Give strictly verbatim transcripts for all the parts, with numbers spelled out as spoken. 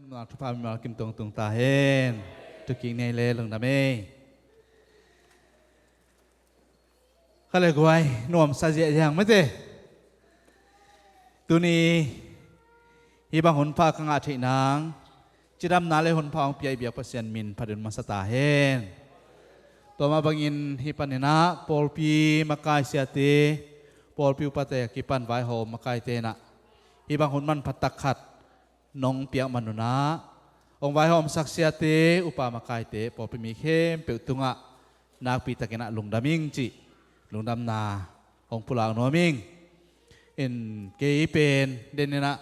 Nang thupha mimal kim tungtung ta hen. Thukik nei le lungdam ei. Kha le guai nuamsa ziahziah mete. Tuni hih bang hunpha ka ngah theih nang cidamna le hunpha hong piak biak Pasian min phat in masa ta hen. Tua mah bangin hih panin ah pawlpi makai siate, pawlpi upate a kipan vaihawm makaite in ah hih bang hun manpha tak khat nong piak man un ah hong vaihawmsak siate, upa makaite, pawlpi mi khempeuh tungah nakpi takin ah lungdam ing cih lungdamna hong pulak nuam ing. In kei pen den in ah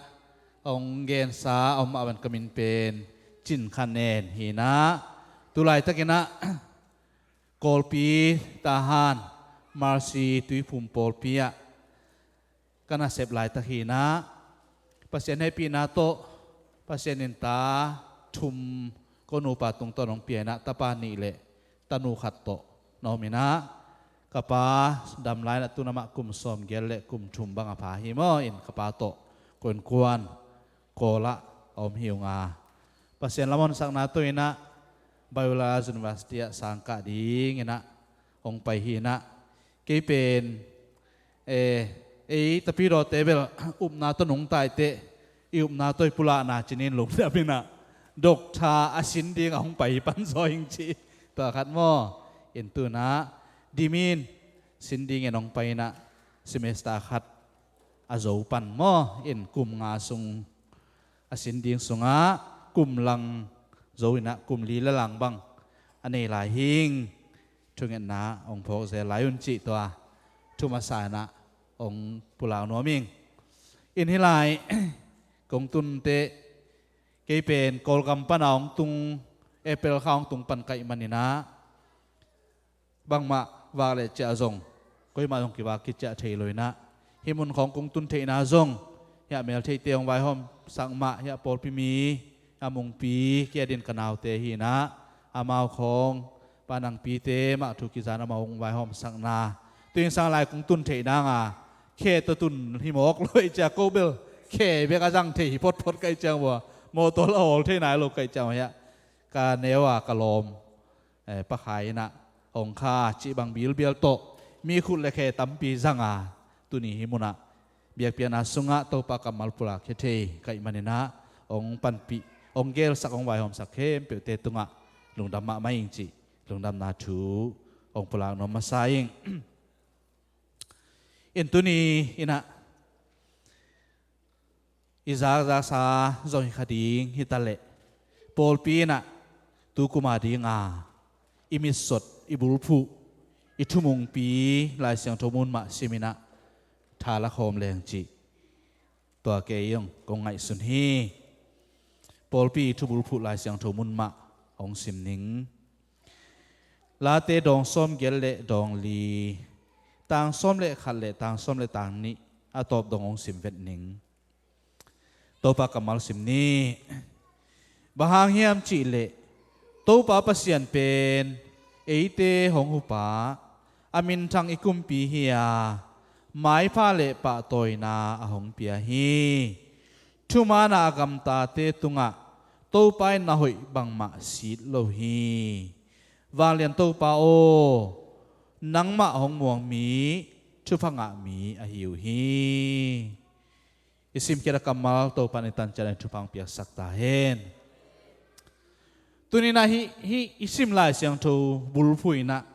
hong gensa a om mah bang ka min pen Cin Khan En hi in ah, tu laitakin ah Kawlpi Tahan Mercy Tuiphum pawlpi ah ka nasep laitak hi in ah, Pasian hehpihna tawh Pasian in ta thum ko nupa tungtawn hong pia in ah, tapa nih le tanu khat tawh na om in ah, ka pa dam lai in ah tu-in amah kum sawmgiat le kum thum bang a pha hi maw. In ka pa tawh ko innkuan Kawl ah a om hi ung a, Pasian lamhonsakna tawh in ah Biola University ah sang kah ding in ah hong pai hi in ah, kei pen eh, ei tapidawte bel upna tawh nungta i teh, i upna tawh i pulakna cinin lungdam in ah, doctor a sin ding a hong pai hi pan zaw ing ci. Tua khat maw. In tu-in ah dimin sin dingin hong pai in ah, semester khat a zo pan maw. In kum nga sung a sin ding sungah kum lang zo in ah, kum li le lang bang a nei lai hi ing. Thungetna hong phawk zel lai un cih tua thu masa in ah hong pulak nuam ing. In hih lai kong tun teh, kei pen Kawlgam pan a hong tung, April kha hong tung pan ka hih manin ah, bangmah vak le ciah zong, koimah zong kivak kiciah thei lo in ah, hih mun khawng kong tun theihna zong, hiah meltheihte hong vaihawmsak mah, hiah pawlpi mi, a mungpi kia din ka naute hi in ah, amau khawng, pa nangpite mah thu kizan amau hong vaihawmsakna. Tu-in sang lai kong tun theih nang a, khe tawh tun hi mawk lo i ciah, ko bel khe bek a zang thei hi photphot ka hih ciang vua, mawtaw la hawl thei nai lo ka hih ciang vua hiah ka neu a ka lawm, eh, Pa Khai in ah hong kha cih bang bilbial tawh mi khut le khe tampi zang a, tuni hih mun ah biakpiakna sungah Topa kammal pulak khia thei ka hih manin ah, hong panpih, hong gelsak, hong vaihawmsak khempeuhte tungah lungdam mahmah ing cih lungdamna thu hong pulak nuam masa ing. In tuni in ah i zakzaksa zong hi kha ding hi ta leh, pawlpi in ah tu kum a ding a i mitsot, i bulphuh, i thumungpi Lai Siangtho mun mah sim in ah tha la khawm leng cih tua kei zong kong ngaihsun hi. Pawlpi i thubulphuh Lai Siangtho mun mah hong sim ning. Late dawng sawmgiat le dawng li, tang sawm le khat le tang sawm le tang nih a tawp dong hong sim vet ning. Topa kammal sim ni. Bang hang hiam cih leh Topa Pasian pen eite hong hupa, a minthang i kumpi hi a, maipha le pahtawina a hong pia hi. Thumaana a gamtate tungah Topa in na hoih bangmah sit lo hi. Vanglian Topa aw, nangmah hong muang mi, thupha ngah mi ahi uh hi. I simkhiat a kammal Topa in i tancian in thupha hong piaksak ta hen. Tuni-in ah hih, hih i sim Lai Siangtho bulphuh in ah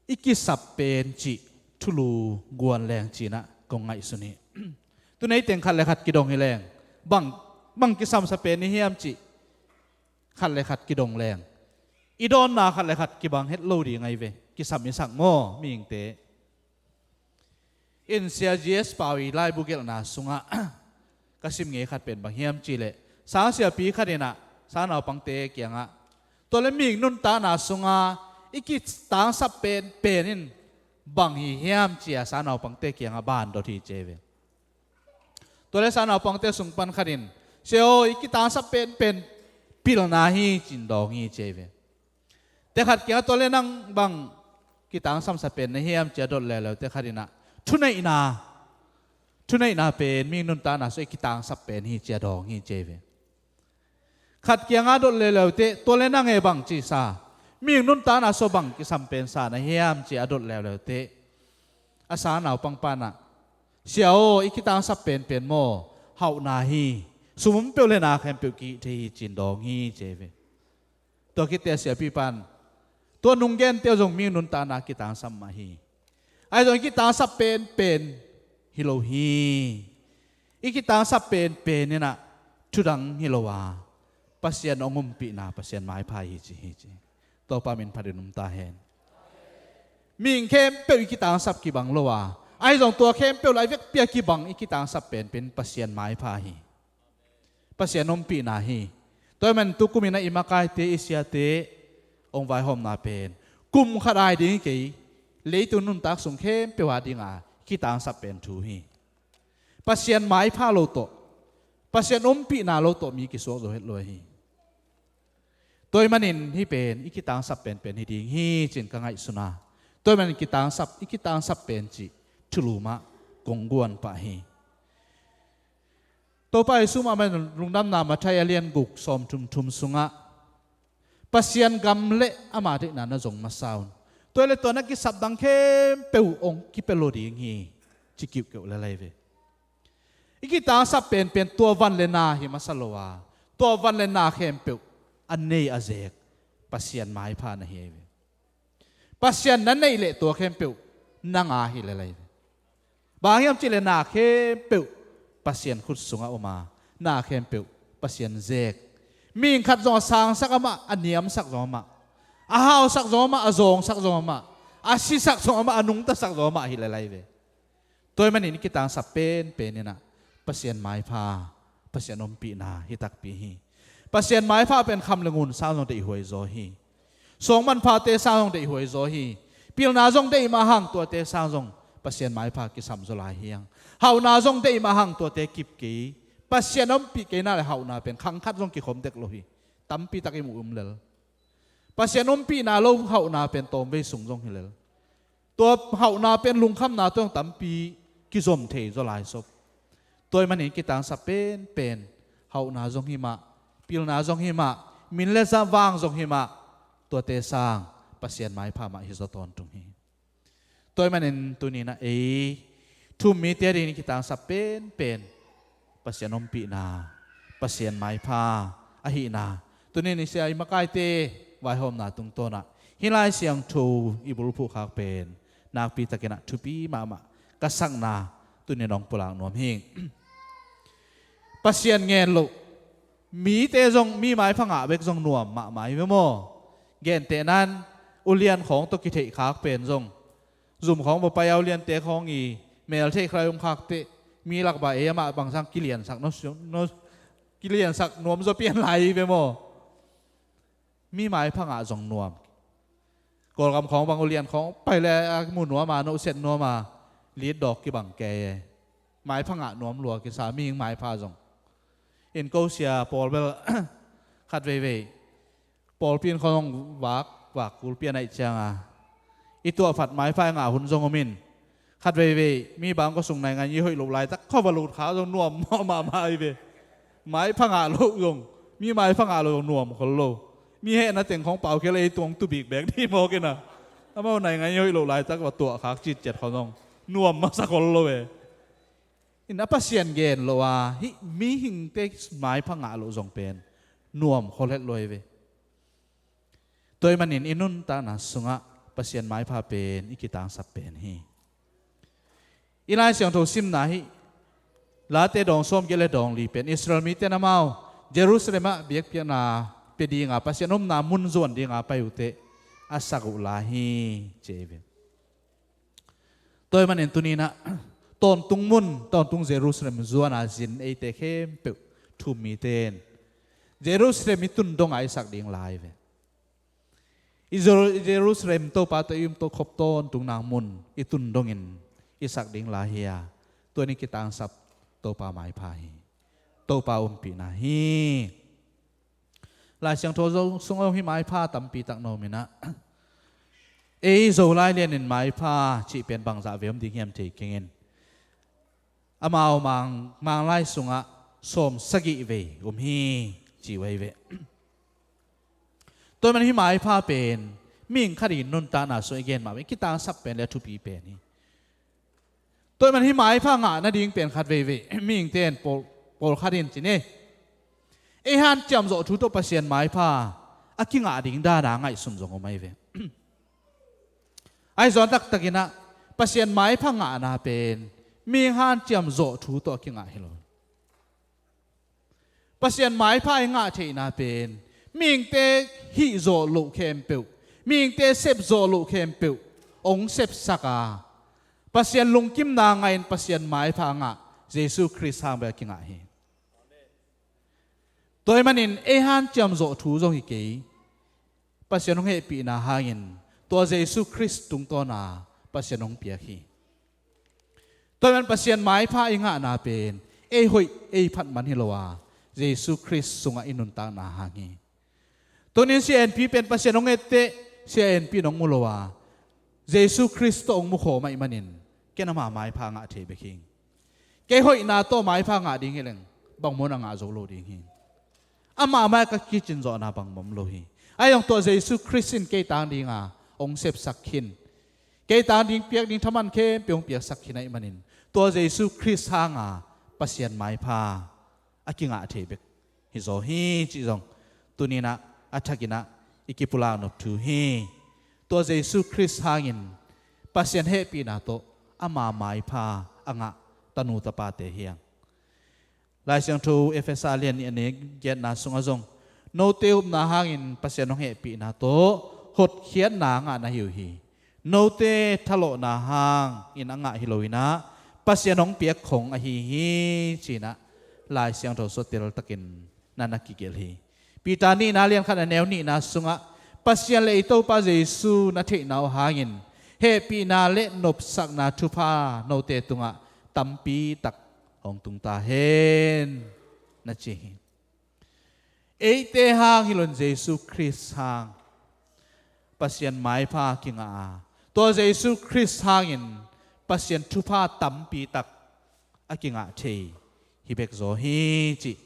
i kisap pen cih thulu guan leng ci-in ah kong ngaihsun hi. Tuni-in ei teng khat le khat kidong hi leng, bang, bang kisamsa pen i hiam cih khat le khat kidong leng, i dawnna khat le khat kibang het lo ding ahi ve. Kisam i sak maw, mihingte? In Sia G S Pau i laibu gelhna sungah ka sim ngei khat pen bang hiam cih leh, sangsiapi khat in ah sangnaupangte kiangah, tua le mihing nuntakna sungah i kitangsap pen, pen in bang hi hiam ci-a sangnaupangte kiangah ban dot hi ci ahi ve. Tua le sangnaupangte sung pan khat in, "Sia aw, i kitangsap pen, pen pilna hi," ci-in dawng hi ci ahi ve. Te khat kiangah, "Tua le nang bang kitangsamsa pen na hiam?" ci-a dot leuleu, te khat in ah, "Thuneihna, thuneihna pen mihing nuntakna sungah i kitangsap pen hi," ci-a dawng hi ci ahi ve. Khat kiangah a dot leuleu teh, tua le nang e bang ci sa, mihing nuntakna sung bang kisam pen sa na hiam ci a dot leuleu teh, a sang naupang pan ah, "Sia aw, i kitangsap penpen maw, hauhna hi. Sum om peuh le na khempeuh kihih thei hi," ci-in dawng hi ci hi ve. Tua khit teh a siapi pan, "Tua nong gente uh zong mihing nuntakna kitangsap mah hi. Ahi zong i kitangsap penpen hi lo hi. I kitangsap penpen in ah thu dang hi lo a, Pasian hong ompihna, Pasian maipha hi ci hi," ci. Topa min phatin om ta hen. Mihing khempeuh i kitangsap kibang lo a, ahi zong tua khempeuh lai vek pi a kibang i kitangsap penpen Pasian maipha hi. Pasian ompihna hi. Tua ahih manin tu kum in ah i makaite, i siate hong vaihawmna pen kum khat a ding hi kei, leitung nuntak sung khempeuh a ding a kitangsap pen thu hi. Pasian maipha lo tawh, Pasian ompihna lo tawh mi kisuak zo het lo hi. Tua ahih manin hih pen i kitangsap penpen hi ding hi ci-in ka ngaihsun a, tua ahih manin kitangsap, i kitangsap pen cih thulu mah kong guan pah hi. Topa Jesuh mahmah in Lungdamna Matthai a lian guk, sawmthum thum sungah, "Pasian gam le ama deihna na zong masa un. Tua hi leh tua na kisap dang khempeuh hong kipia lo ding hi," ci kiuhkeuh lel hi ve. I kitangsap penpen tua van le na hi masa lo a, tua van le na khempeuh a nei a zek Pasian maipha na hi hi ve. Pasian na neih leh tua khempeuh nang a hi lel hi ve. Bang hang hiam cih leh na khempeuh Pasian khut sungah om a, na khempeuh Pasian zek. Mihing khat zong a sangsak amah, a niamsak zong amah, a hausak zong amah, a zawngsak zong amah, a sisak zong amah, a nungtasak zong amah hi lel hi ve. Tua ahih manin i kitangsap penpen in ah Pasian maipha, Pasian ompihna hi takpi hi. Pasian maipha pen kham le ngun sang zong deihhuai zaw hi. Suang manphate sang zong deihhuai zaw hi. Pilna zong deih mah hang tuate sang zong Pasian maipha kisam zaw lai hi hang. Hauhna zong deih mah hang tuate kip kei. Pasian ompih kei na le hauhna pen khang khat zong kikhom dek lo hi. Tampi tak i muh um lel. Pasian ompihna lo hauhna pen tawmvei sung zong hi lel. Tua hauhna pen lungkhamna tawh zong tampi kizom thei zaw lai sop. Tua ahih manin kitangsap penpen hauhna zong hi mah, pilna zong hi mah, min le za vang zong hi mah, tuate sang Pasian maipha mah hi zaw tawntung hi. Tua ahih manin tuni-in ah ei thu-um mite a dingin i kitangsap penpen Pasian ompihna, Pasian maipha ahihna, tuni-in i sia i makaite vaihawmna tungtawn ah hih Lai Siangtho i bulphuh khak pen nakpi takin ah thupi mahmah ka sakna tuni-in hong pulak nuam hi. Pasian ngen loh mite zong, mi maipha ngah bek zong nuam mahmah hi ve maw. Gentehna-in ulian khawng tawh kitheih khak pen zong, zum khawng va pai a uliante khawng i mel theih khalai om khak teh, mi lak bah ei amah bangzah kiliansak nuam, kiliansak nuam zaw pian lai hi ve maw. Mi maipha ngah zong nuam. Kawlgam khawng bang ulian khawng pai le a mu nuam a, nohset nuam a, litdawk kibang kei e. Maipha ngah nuam lua kisa, mihing maipha zong. Inn ko sia pawl bel khat veivei pawlpi in khawng vak, vak kulpi a naih ciang a, i tuahphat maipha i ngah hun zong om in, khat veivei mi bang kua sung naingan i hoih loh laitak khua va lut kha zong nuam mawh mahmah hi ve. Maipha ngah loh zong, mi maipha ngah loh zong nuam khol lo. Mi hehna teng khawng pau khia le ei tuang tu bikbek dih mawk in a, amau naingan i hoih loh laitak va tuah khak citciat khawng zong nuam masa khol lo ve. In a Pasian gen loh a, hih mihingte maipha ngah loh zong pen nuam khol het lo hi ve. Tua ahih manin i nuntakna sungah Pasian maipha pen i kitangsap pen hi. I Lai Siangtho simna hih Late dawng sawmgiat le dawng li pen Israel mite in amau Jerusalem ah biakpiakna pia dinga, Pasian omna mun zuan dinga pai uhteh a sak uh la hi ci hi ve. Tua ahih manin tuni-in ah tawntung mun, tawntung Jerusalem zuan a zin eite khempeuh thu-um mite in Jerusalem i tun dong a i sak ding la hi ve. I Jer-, Jerusalem Topa tawh i um tawh khop tawntung nang mun i tun dongin i sak ding la hi a, tua-in i kitangsap Topa maipha hi. Topa ompihna hi. Lai Siangtho sung zong hih maipha tampi tak na om in ah, ei Zolai lianin maipha cih pen bangzah vei om ding hiam thei keng in. Amau Mang, Manglai sungah sawm sagih vei om hi ci uh ahi ve. Tua ahih manin hih maipha pen mihing khat in nuntakna sung i gen mah pen kitangsap pen le a thupi pen hi. Tua ahih manin hih maipha ngah nading pen khat veivei mihingte in pawl, pawlkhat in ci ni, ei hanciam zawh thu tawh Pasian maipha a kingah ding dan a ngaihsun zong om ahi ve. Ahi zong taktak in ah Pasian maipha ngahna pen mihing hanciam zawh thu tawh a kingah hi lo. Pasian maipha i ngah theihna pen mihingte hih zawh loh khempeuh, mihingte sep zawh loh khempeuh hong sepsak a, Pasian lungkimna ngah in Pasian maipha ngah Jesu Khrist hang bek a kingah hi. Tua ahih manin ei hanciam zawh thu zong hi kei. Pasian hong hehpihna hangin tua Jesu Khrist tungtawna Pasian hong piak hi. Tua ahih manin Pasian maipha i ngahna pen ei hoih ei phat man hi lo a, Jesu Khrist sungah i nuntakna hang hi. Tunin Sia En Pi pen Pasian hong etteh, Sia En Pi in hong mu lo a, Jesu Khrist tawh hong mukhawm ahih manin ken ama maipha ngah thei bek hi. Kei hoihna tawh maipha ngah ding hi leng bang mun a ngah zo lo ding hi. Ama mai ka kicin zawhna bang mawk lo hi. Ahi zong tua Jesu Khrist in kei tang dinga hong sepsak khin, kei tang ding piak ding thaman khempeuh hong piaksak khin ahih manin tua Jesu Khrist hanga Pasian maipha a kingah thei bek hi zaw hi cih zong tuninah a thakinah i kipulak nop thu hi. Tua Jesu Khrist hangin Pasian hehpihna tawh ama maipha a ngah tanu tapate hi hang. Lai Siangtho Efesa lian nih a neu giatna sungah zong note upna hangin Pasian hong hehpihna tawh hotkhiatna a ngah na hi uh hi. Note thalawhna hangin a ngah hi loinah Pasian hong piak khong ahi hi cinah Lai Siangtho sungah teltakin na na kigelh hi. Peter nihna lian khat a neu nihna sungah Pasian le i Topa Jesu na theihna uh hangin hehpihna le nopsakna thupha note tungah tampi tak hong tung ta hen na ci hi. Eite hang hi loin Jesu Khrist hang Pasian maipha kingah a, tua Jesu Khrist hangin Pasian thupha tampi tak a kingah thei hi bek zaw hi cih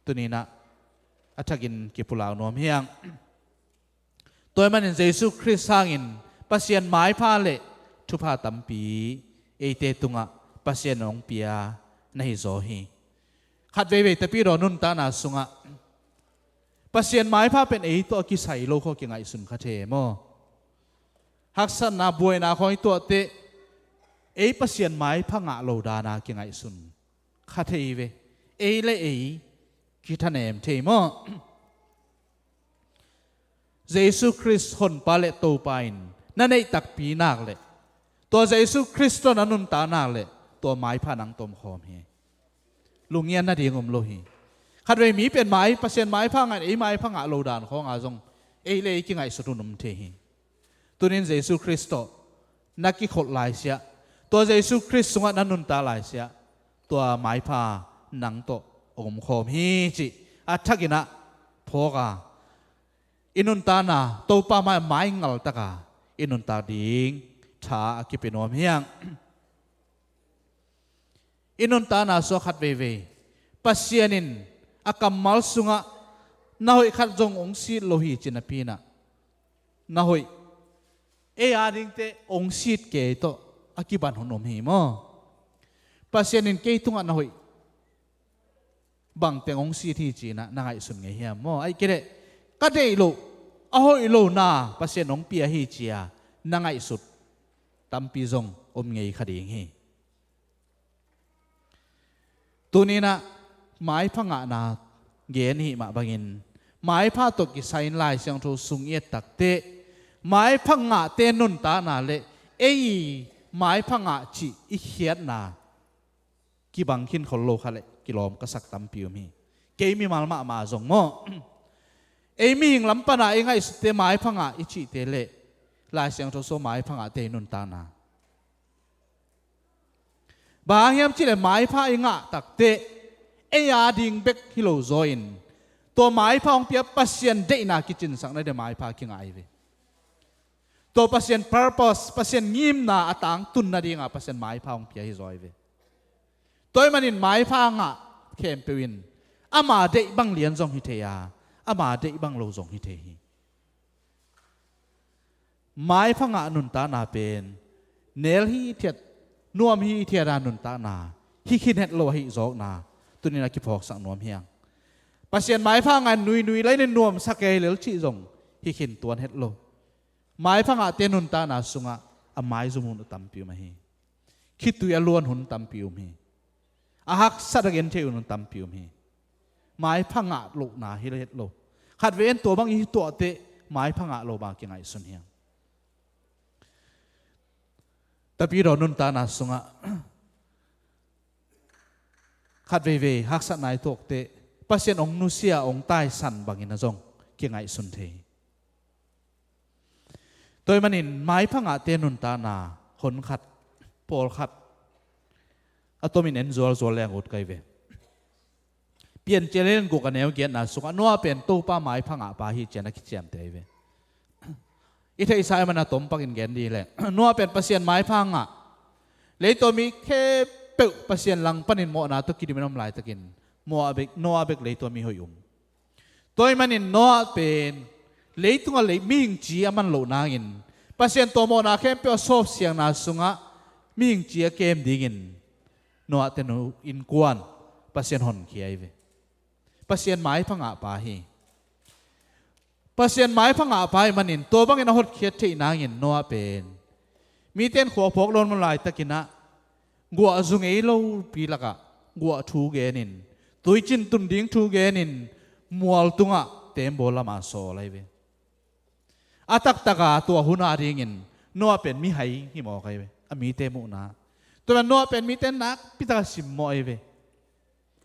tuninah a thakin kipulak nuam hi hang. Tua ahih manin Jesu Khrist hangin Pasian maipha le thupha tampi eite tungah Pasian hong pia na hi zaw hi. Khat veivei tapidaw nuntakna sungah Pasian maipha pen ei tawh a kisai lo khawng kingaihsun kha thei maw? Haksatna buaina khawng i tuahteh ei Pasian maipha ngah lo dana kingaihsun kha thei ve. Ei le ei kithanem thei maw? Jesu Khrist honpa le Topa in na neih takpi nak leh tua Jesu Khrist tawh na nuntak nak leh tua maipha nang tawh om khawm hi. Lungngian nading om lo hi. Khatvei mi pen mai, Pasian maipha ngah in ei maipha ngah lo dan khawnga zong ei le ei kingaihsut hun om thei hi. Tunin Jesu Khrist tawh na kikholh laisiah, tua Jesu Khrist sungah na nuntak laisiah tua maipha nang tawh om khawm hi cih a thakinah phawka i nuntakna Topa mai maingal taka i nuntak ding tha a kipia nuam hi hang. I nuntakna sungah khat veivei Pasian in a kammal sungah na hoih khat zong hong sit lo hi ci napi inah na hoih ei adingte hong sit kei tawh a kiban hun om hi maw? Pasian in kei tungah na hoih bangteng hong sit hi cinah na ngaihsun ngei hiam maw? Ahih kei leh ka deih loh a hoih lo na Pasian hong pia hi cia na ngaihsut tampi zong om ngei kha ding hi. Tuninah maipha ngahna gen hih mah bangin maipha tawh kisai in Lai Siangtho sung i et takteh maipha ngahte nuntakna le ei maipha ngah cih i khiatna kibang khin khol lo kha le kilawm ka sak tampi um hi. Kei mimal mahmah zong maw? Ei mihing lam pana i ngaihsutte maipha ngah i cihte le Lai Siangtho sung maipha ngahte i nuntakna bang hang hiam cihleh maipha i ngah takteh ei ading bek hi lo zaw in tua maipha hong pia Pasian deihna kicinsak nading maipha kingah hi ve. Tua Pasian purpose, Pasian ngimna a tangtun nadinga Pasian maipha hong pia hi zaw hi ve. Tua ahih manin maipha ngah khempeuh in Ama deih bang lian zong hi thei a, ama deih bang lo zong hi thei hi. Maipha ngah nuntakna pen nel hithiat, nuam hithiat a nuntakna hi khin het lo ahi zawkna tuni-in a kiphawksak nuam hi hang. Pasian maipha ngah nuinui lai-in nuamsa kei lel cih zong hi khin tuan het lo. Maipha ngahte nuntakna sungah a maizum hun a tampi om ahi. Khitui a luan hun tampi om hi. A haksat a gentheih hun tampi om hi. Maipha ngah lohna hi het lo. Khatvei in tua bang i tuahteh maipha ngah lo bang kingaihsun hi hang. Tapidaw nuntakna sungah khatveivei haksatna i tuakteh Pasian hong nusia, hong taisan bangin a zong kingaihsun thei hi. Tua ahih manin maipha ngahte nuntakna honkhat, pawlkhat a tomin en zualzual leng ut kai ve. Piancil lian guk a neu giatna sungah Noah pen Topa maipha ngahpa hi ci-in a kiciamteh hi ve. I theihsa ahih manin a tom pakin gen dih leng, Noah pen Pasian maipha ngah, leitung mi khempeuh Pasian langpanin mawhna tawh kidimin om laitakin Noah bek, Noah bek leitung mi hoih um. Tua ahih manin Noah pen leitungah lei mihing ci a man loh nangin Pasian tawh mawhna khempeuh a sawpsiangna sungah mihing ci a kem dingin Noah te nu innkuan Pasian honkhia hi ve. Pasian maipha ngahpa hi. Pasian maipha ngahpa ahih manin tua bangin a hotkhiat theih nangin Noah pen mite in khua phawk lo laitakin ah guah zu ngei lopi lakah guah thu genin, tuicin tun ding thu genin, mual tungah tembaw lamah sawl ahi ve. A taktaka tua hun a dingin Noah pen mihai hi mawk ahi ve, a mite muhna. Tua pen Noah pen mite nakpi taka simmawh ahi ve.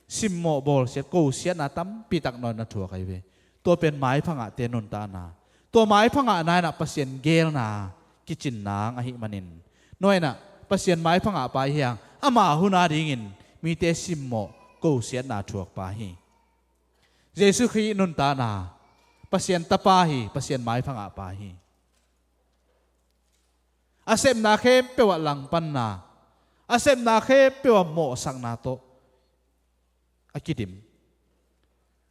Simmawh bawlsiat, kosiatna tampi tak Noah in a thuak ahi ve. Tua pen maipha ngahte nuntakna. Tua maipha ngahna in ah Pasian geelna kicin nang ahih manin Noah in ah Pasian maipha ngahpa hi hang, ama hun a dingin mite simmawh, kosiatna thuakpa hi. Jesuh Khrih nuntakna, Pasian Tapa hi, Pasian maipha ngahpa hi. A sepna khempeuh ah langpanna, a sepna khempeuh ah mawhsakna tawh a kidim.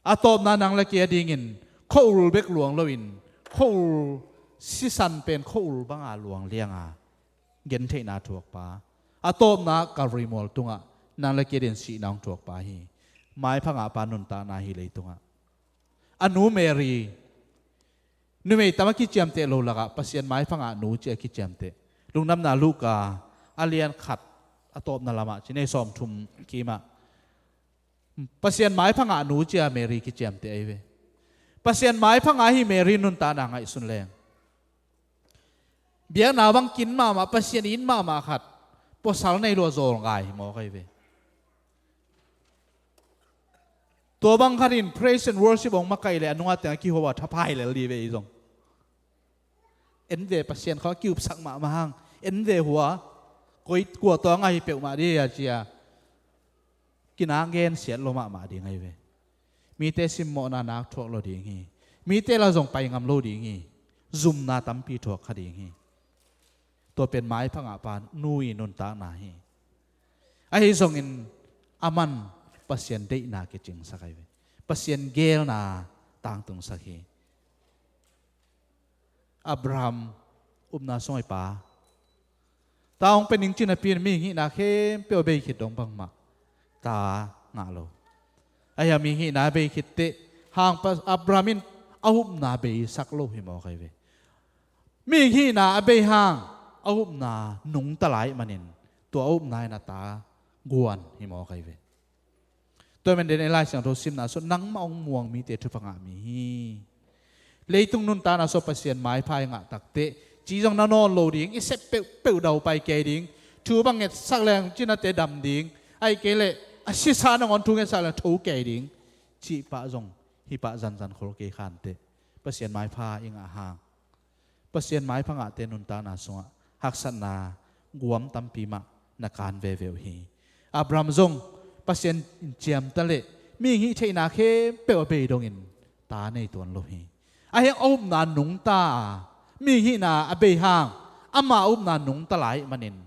A tawpna nang le kei a dingin khua-ul bek luang loin, khua-ul sisan pen khua-ul banga luang lianga gentheihna thuakpa. A tawpna Kalvari mual tungah nang le kei a dingin sihna hong thuakpa hi. Maipha ngahpa nuntakna hi leitungah. A nu Mary, numei tam a kiciamteh lo lakah Pasian maipha ngah nu ci a kiciamteh. Lungdamna Luka a lian khat a tawpna lamah ci, nei sawmthum kimah Pasian maipha ngah nu ci a Mary kiciamteh ahi ve. Pasian maipha ngah hi Mary nuntakna ngaihsun leng. Biakna bang kin mahmah, Pasian it mahmah khat, pawsal nei lua zawlngai hi mawk ahi ve. Tua bang khat in praise and worship hong makaih leh a nungah teng a kiho a thaphai lel dih ve i zong. En ve, Pasian khawng a kiupsak mahmah hang. En ve hua, koi kua tawh a ngah hi peuhmah dih a ci a. Kinang gensiat lo mahmah ding ahi ve. Mite simmawhna nak thuak lo ding hi. Mite la zong pai ngam lo ding hi. Zumna tampi thuak kha ding hi. Tua pen maipha ngahpa nu i nuntakna hi. Ahi zongin aman Pasian deihna kicingsak ahi ve. Pasian geelna tangtungsak hi. Abraham upna sungah i pa, ta hong pia ning ci napi-in mihing hihna khempeuh a bei khit dong bangmah ta ngah lo. Ahi a, mihing hihna a bei khit teh hang pa Abraham in a upna beisak lo hi mawk ahi ve. Mihing hihna a bei hang a upna nungta lai manin tua a upna in a ta guan hi mawk ahi ve. Tua man den ei Lai Siangtho simna sung nangmah hong muang mite thupha ngah mi hi. Leitung nuntakna sung Pasian maipha i ngah takteh ci zong na nawn lo ding, i sep peuhpeuh daupai kei ding, thu bang ngetsak leng cinate dam ding, ahih kei leh a sisa nangawn thu ngetsak leng tho kei ding, cih pah zong hih pah zanzan khol kei khanteh Pasian maipha i ngah hang Pasian maipha ngahte nuntakna sungah haksatna guam tampi mah na kan veve uh hi. Abraham zong Pasian in ciamta leh mihing hih theihna khempeuh a bei dongin ta nei tuan lo hi. Ahi hang a upna nungta a, mihing hihna a bei hang ama upna nungta lai manin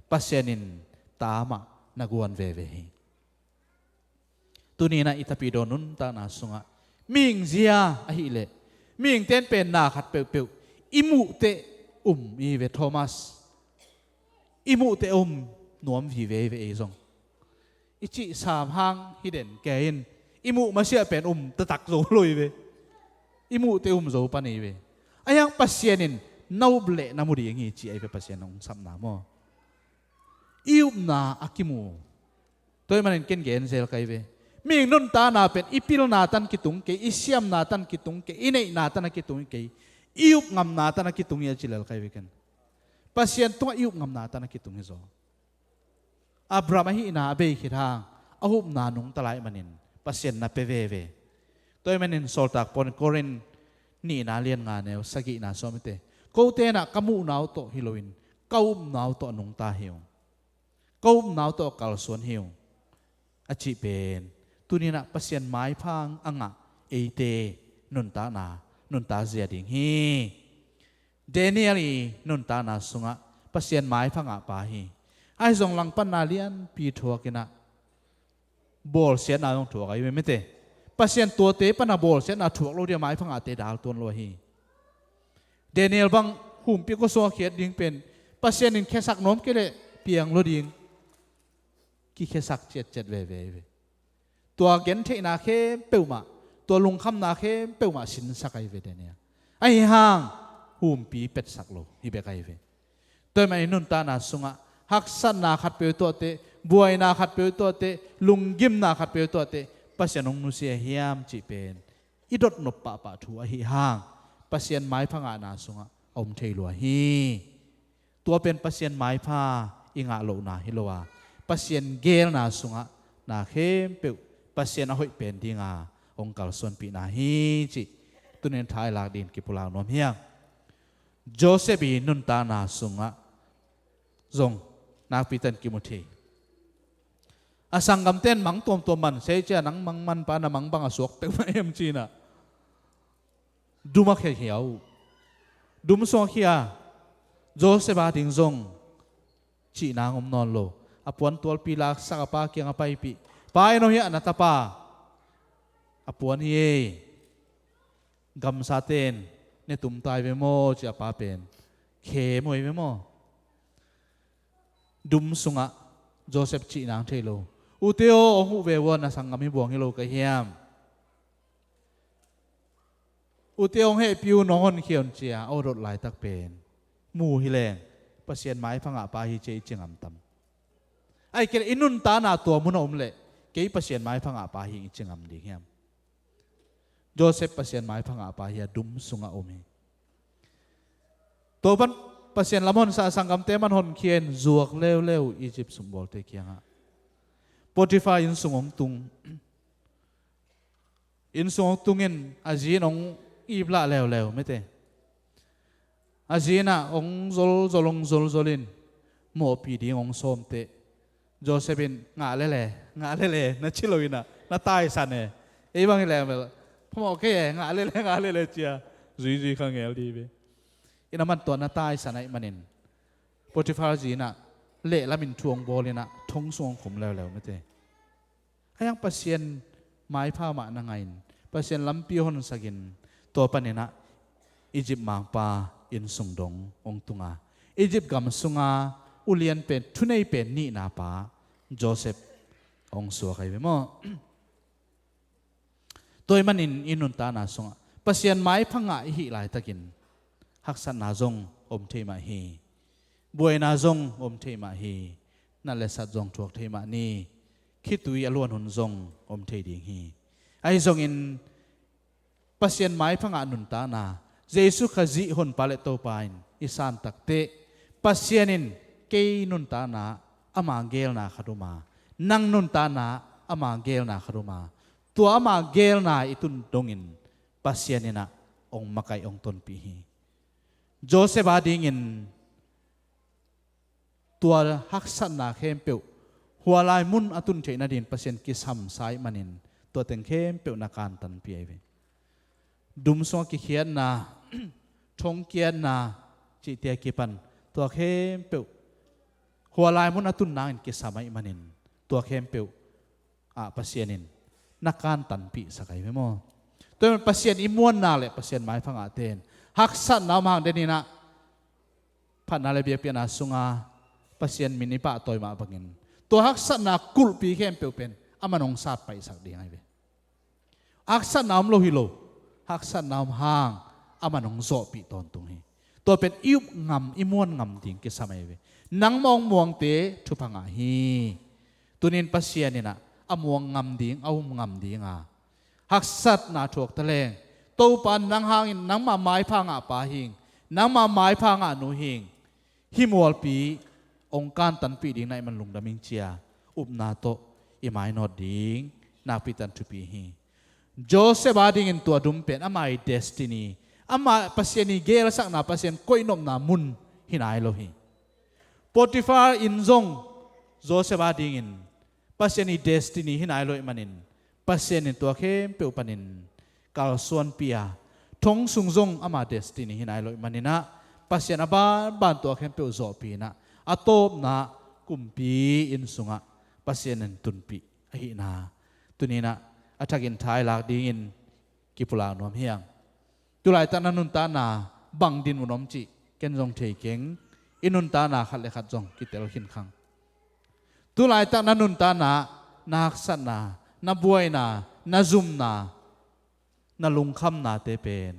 Pasian in ta mah na guan veve hi. Tuni-in ah i tapidaw nuntakna sungah mihing zia ahileh mihingte in pen na khat peuhpeuh i muhteh um i ve, Thomas. I muhteh um nuam vive i ve, ei zong. I cih sam hang hi den kei in, i muh masiah pen um taktak zo lo i ve. I muhteh um zo pan i ve. Ahi hang Pasian in na up leh na mu ding hi ci ahi ve, Pasian hong sapna maw. I upna a kimu. Tua ahih manin ken gen zel ka hi ve. Mihing nuntakna pen i pilna tan kitung kei, i siamna tan kitung kei, i neihna tan a kitung kei, i up ngamna tan a kitung hi a ci lel ka hi ve ken. Pasian tungah i up ngamna tan a kitung hi zaw. Abraham ahihna a bei khit hang a upna nungta lai manin Pasian na pia veve. Tua ahih manin Sawltak Paul in Korin nihna lian nga neu sagihna sawm i te, kote in ah ka muhna uh tawh hi loin ka upna uh tawh nungta hi ung. Ka upna uh tawh kalsuan hi ung a cih pen tuni-in ah Pasian maipha a ngah eite nuntakna, nuntak zia ding hi. Daniel i nuntakna sungah Pasian maipha ngah pa hi. Ahi zong langpanna lianpi thuak in ah bawlsiatna zong thuak ahi ve mite. Pasian tuate pana bawlsiatna thuak lo dia maipha ngahte dal tuan lo ahi. Daniel bang humpi khuasung a khiat ding pen Pasian in khiasak nuam kei leh piang lo ding, kikhiasak ciatciat veve ahi ve. Tua gentheihna khempeuhmah, tua lungkhamna khempeuhmah sinsak ahi ve Daniel. Ahi hang humpi petsak lo hi bek ahi ve. Tua ahih manin nuntakna sungah haksatna khatpeuh tuahteh, buaina khatpeuh tuahteh, lunggimna khatpeuh tuahteh Pasian hong nusia hiam cih pen i dotnop pahpah thu ahi hang Pasian maipha ngahna sungah a om thei lua hi. Tua pen Pasian maipha i ngah lohna hi lo a, Pasian geelna sungah na khempeuh Pasian a hoih pen dinga hong kalsuanpihna hi cih tuni-in tha i lak dingin kipulak nuam hi hang. Joseph i nuntakna sungah zong nakpi takin kimu thei. A sanggamte in mang tuamtuam man se cia, nang mang manpa na mang bang a suak peuhmah em ci-in ah dum a khia hi uh. Dum sung a khia Joseph a ding zong cihna hong om nawn lo. A puan tualpi laksak a pa kiangah paipih, pa, en aw hiah na tapa, a puan hi ei. Gamsate in ne tum tai ve maw ci a pa pen khem uh hi ve maw. Dum sungah Joseph cihna hong thei lo. Ute aw, hong huh ve uh a, na sanggam hi buang hi lo ka hiam? Ute aw, hong hehpih un, hong honkhia un ci a a dot laitak pen mu hi leng Pasian maipha ngah pa hi ci a i ci ngam tam? Ahih kei leh i nuntakna tua mun a om leh kei Pasian maipha ngah pa hi ing i ci ngam ding hiam? Joseph Pasian maipha ngah pa hi a, dum sungah om hi. Tua pan Pasian lam honsa a sanggamte man honkhia in zuak leuleu Egypt sumbawlte kiangah. Potiphar innsung hong tung. Innsung hong tungin a zi in hong iplah leuleu mite. A zi in ah hong zolzol, hong zolzol in mawhpih ding hong sawmteh. Joseph in ngah lele, ngah lele na ci lo in ah na taisan e. Ei bang hi leng bel phamawh kei e, ngah lele, ngah lele ci a zuizui kha ngel dih ve. In a man tua na taisan ahih manin Potiphar zi in ah lehlamin thu hong bawl in ah thong sung hong khum leuleu mite. Ahi hang Pasian maipha mah na ngah in, Pasian lampi honsak in, tua panin ah Egypt mangpa innsung dong hong tung a, Egypt gam sunga ulian pen, thunei pen nihna pa Joseph hong suak ahi ve maw. Tua ahih manin i nuntakna sungah Pasian maipha ngah i hih laitakin haksatna zong om thei mah hi. Buaina zong om thei mah hi. Nat le sat zong thuak thei mah ni. Khitui a luan hun zong om thei ding hi. Ahi zongin Pasian maipha ngah nuntakna, Jesuh Khazih Honpa le Topa in i san takteh, Pasian in kei nuntakna ama geelna khat um a, nang nuntakna ama geelna khat um a, tua ama geelna i tun dongin Pasian in ah hong makaih, hong tonpih hi. Joseph a dingin tua haksatna khempeuh hua lai mun a tun theih nadingin Pasian kisamsa ahih manin tua teng khempeuh na kantanpih ahi ve. Dum sungah kikhiatna, thongkiatna cihte a kipan tua khempeuh hua lai mun a tun nangin kisam ahih manin tua khempeuh ah Pasian in na kantanpihsak ahi ve maw. Tua hi man Pasian i muanna le Pasian maipha ngahte in haksatna om hang den in ah phatna le biakpiakna sunga Pasian min i pahtawi mah bangin tua haksatna kulhpi khempeuh pen aman hong satpaihsak ding ahi ve. Haksatna om lo hi lo, haksatna om hang aman hong zawhpih tawntung hi. Tua pen i up ngam, i muan ngam ding kisam ahi ve. Nangmah hong muangte thupha ngah hi. Tunin Pasian in ah a muang ngam ding, a um ngam ding a haksatna thuak taleng, Topa nang hangin nangmah maipha ngahpa hing, nangmah maipha ngahnu hing, hih mualpi hong kantanpih ding na hih man lungdam ing ci-a upna tawh i mainawt ding nakpi takin thupi hi. Joseph adingin tua dum pen ama i destiny, ama Pasian i geelsakna, Pasian koihnopna mun hi nai lo hi. Potiphar inn zong Joseph adingin Pasian i destiny hi nai lo ahih manin Pasian in tua khempeuh panin kalsuanpih a, thong sung zong ama destiny hi nai lo ahih manin ah Pasian a banban tua khempeuh zawhpih in ah a tawpna kumpi inn sungah Pasian in tunpih ahihna tuni-in ah a thakin thailak dingin kipulak nuam hi hang. Tulaitak na nuntakna bang dinmun om cih ken zong thei keng. I nuntakna khat le khat zong kitel khin khang. Tulaitak na nuntakna, na haksatna, na buaina, na zumna, na lungkhamnate pen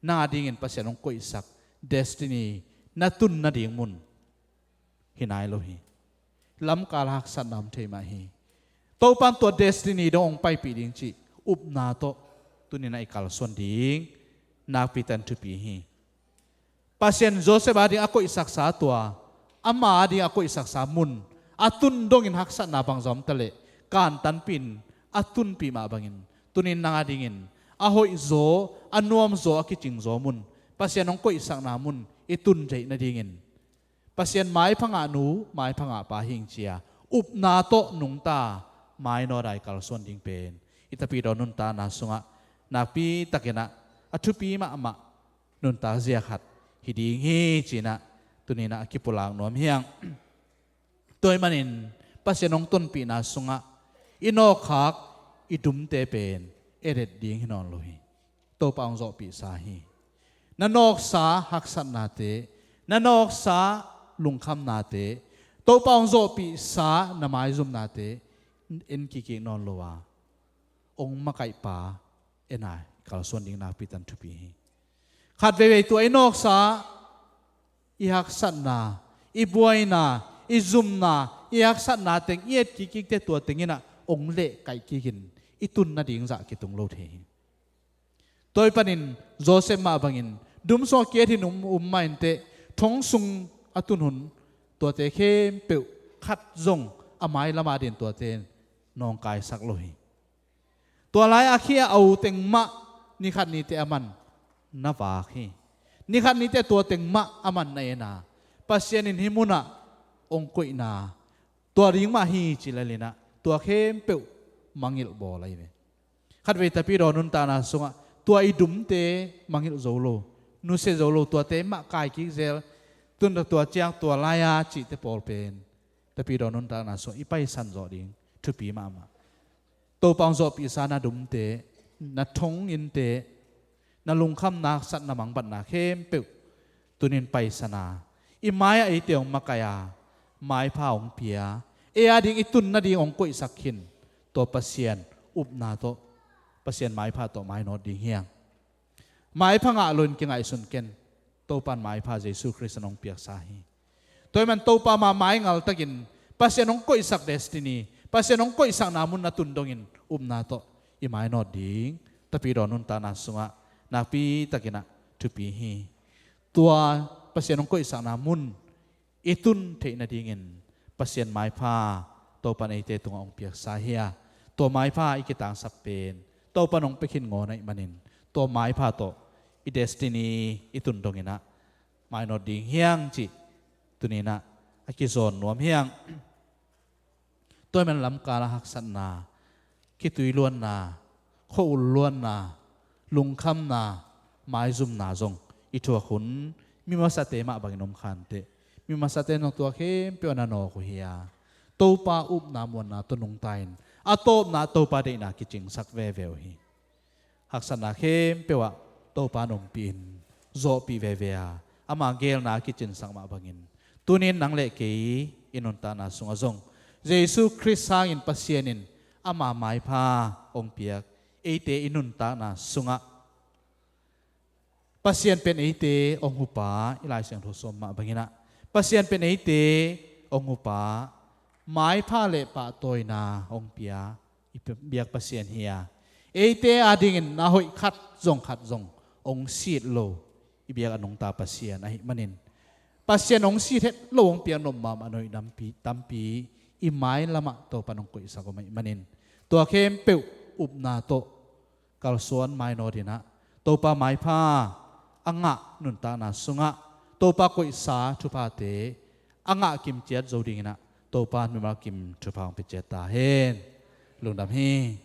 nang adingin Pasian hong koihsak destiny na tun nading mun hi nai lo hi. Lamkal haksatna om thei mah hi. Topan tua destiny dong hong paipih ding cih upna tawh tuni-in ah i kalsuan ding nakpi takin thupi hi. Pasian Joseph ading a koihsaksa tua, ama ading a koihsaksa mun a tun dongin haksatna bangzah om taleh kantanpih in a tunpih mah bangin tuni-in nang adingin a hoihzaw, a nuamzaw, a kicingzaw mun, Pasian hong koihsakna mun i tun theih nadingin Pasian maipha ngahnu, maipha ngahpa hing ci-a upna tawh nungta mainawt a i kalsuan ding pen i Tapidaw nuntakna sungah nakpi takin ah a thupi mahmah nuntak zia khat hi ding hi ci-in ah tuni-in ah a kipulak nuam hi hang. Tua ahih manin Pasian hong tonpihna sungah i nawkkhak, i dumte pen edet ding hi nawn lo hi. Topa hong zawhpihsa hi. Na nawksa haksatnate, na nawksa lungkhamnate, Topa hong zawhpihsa na maizumnate en kikkik nawn lo a, hong makaihpa en a i kalsuan ding nakpi takin thupi hi. Khat veivei tua i nawksa, i haksatna, i buaina, i zumna, i haksatna teng i et kikkikte tua teng in ah hong lehkaih kikin i tun nading zah kitung lo thei hi. Tua ahih panin Joseph mah bangin dum sungah ki-et hi-in um, um mah inteh, thong sung a tun hun tuate khempeuh khat zong a mailam adingin tuate nawngkaisak lo hi. Tua lai-a a khia a u teng mah nikhat niteh aman na vak hi. Nikhat niteh tua teng mah aman na en a, Pasian in hih munah hong koihna tua ding mah hi ci lel in ah tua khempeuh mangngilh bawl ahi ve. Khatvei Tapidaw nuntakna sungah tua i dumte mangngilh zo lo, nusia zo lo, tuate mah kaikik zel, tun tua ciang tua lai-a cihte pawl pen Tapidaw nuntakna sungah i paisan zawh ding thupi mahmah. Topa hong zawhpihsa na dumte, na thonginnte, na lungkham, na haksat, na mangbatna khempeuh tuni-in paisan a, i mai-ah eite hong makaih a, maipha hong pia, ei ading i tun nading hong koihsak khin tua Pasian upna tawh, Pasian maipha tawh mainawt ding hi hang. Maipha ngah loin kingaihsun ken. Topa in maipha Jesu Khrist in hong piaksa hi. Tua ahih man Topa mah maingal takin Pasian hong koihsak destiny, Pasian hong koihsakna mun na tun dongin upna tawh i mainawt ding Tapidaw nuntakna sungah nakpi takin ah thupi hi. Tua Pasian hong koihsakna mun i tun theih nadingin Pasian maipha Topa in eite tungah hong piaksa hi a, tua maipha i kitangsak pen Topa in hong pia khin ngawn ahih manin tua maipha tawh i destiny i tun dongin ah mainawt ding hi hang cih tuni-in ah a kizawn nuam hi hang. Tua ahih man lamkal a haksatna, khitui luanna, khua-ul luanna, lungkhamna, maizumna zong i thuak hun mi masate mah bangin om kha inteh. Mi masate zong tua khempeuh ah na nawk uh hi a, Topa upna muanna tawh nungta in A tawpna Topa deihna kicingsak veve uh hi. Haksatna khempeuh ah Topa in ompih in zawhpih veve a, ama geelna kicinsak mah bangin, tunin nang le kei i nuntakna sungah zong Jesu Khrist hangin Pasian in ama maipha hong piak, eite i nuntakna sungah Pasian pen eite hong hupa, i Lai Siangtho sawm mah bangin ah, Pasian pen eite hong hupa, maipha le pahtawina hong pia i biak Pasian hi a, eite adingin a hoih khat zong khat zong hong sit lo i biak a nungta Pasian ahih manin, Pasian hong sit het lo hong piak nop mahmah a hoih tampi, tampi i mai lamah Topa in hong koihsak om ahih manin, tua khempeuh upna tawh kalsuan mainawt in ah, Topa maipha a ngah nuntakna sungah Topa koihsa thuphate a ngah kim ciat zo dingin ah, Topa in mimal kim thupha hong pia ciat ta hen. Lungdam hi.